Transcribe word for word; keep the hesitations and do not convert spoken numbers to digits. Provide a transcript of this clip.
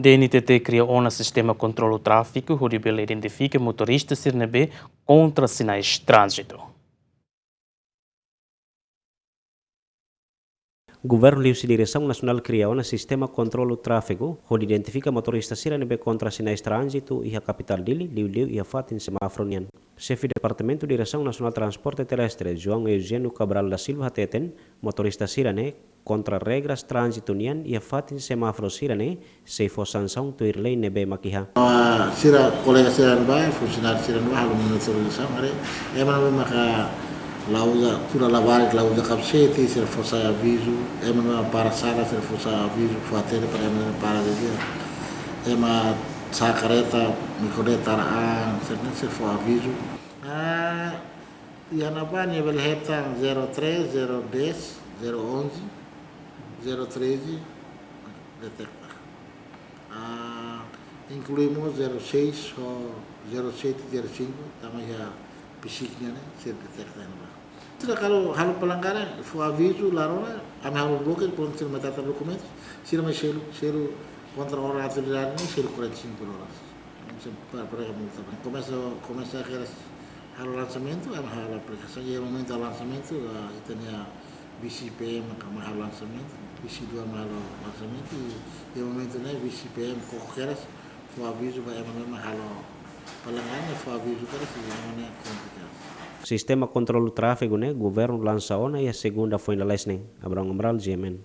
D N T T kria ona sistema kontrolu tráfiku hodi bele identifika motorista sira ne'ebé kontra sinais tránzitu. Governu liuhusi Diresaun Nasionál kria ona sistema kontrolu tráfiku hodi identifika motorista sira ne'ebé kontra sinais tránzitu iha kapitál Dili, liuliu iha fatin semáforu nian. Xefe Departamentu Diresaun Nasionál Transporte Terrestre, João Eugênio Cabral da Silva, hateten, motorista sira ne'e kontra regras tránzitu nian iha fatin semáforu sira ne'e sei fó sansaun tuir lei ne'ebé mak iha. Ah, sira kolega sira ne'ebá, funsionáriu sira ne'ebá, halo monitorizasaun, haree ema ne'ebé maka la uza, tuda labarik, la uza kapasete, sira fó sai avizu, ema ne'ebé para sala, sira fó sai avizu, fó hatene para ema ne'ebé para de dia. Ema sa'e karreta, mikrodet, tara an, sira ne'e, sira fó avizu. Ah, iha ne'ebá nia bele hetan zero três, zero dez, zero onze, zero treze, deteta. Ah, inklui mós zero seis ho zero sete, zero cinco, tanba iha psíkiku nian ne'e, sira deteta iha ne'ebá. Sira halo, halo pelanggaran, fó avizu, la rona, ami halo bloke, prontu sira mai trata dokumentu, sira mai selu, selu kontra orden autoridade ne'e, selu quarenta e cinco dólares. Ami sei pa-, paga multa. Komesa, komesa kedas halo lansamentu, ami halo aplikasaun, iha momentu lansamentu, ah, ita-nia vise P M mak halo lansamentu, vise dua mak halo lansamentu, i iha momentu ne'e vise P M koko kedas, fó avizu ba ema ne'ebé halo pelanggaran, fó avizu kedas, i ema ne'e kontra kedas. Sistema kontrolu tráfiku ne'e governu lansa ona iha segunda foin lalais ne'e. Abrão Amaral, G M N.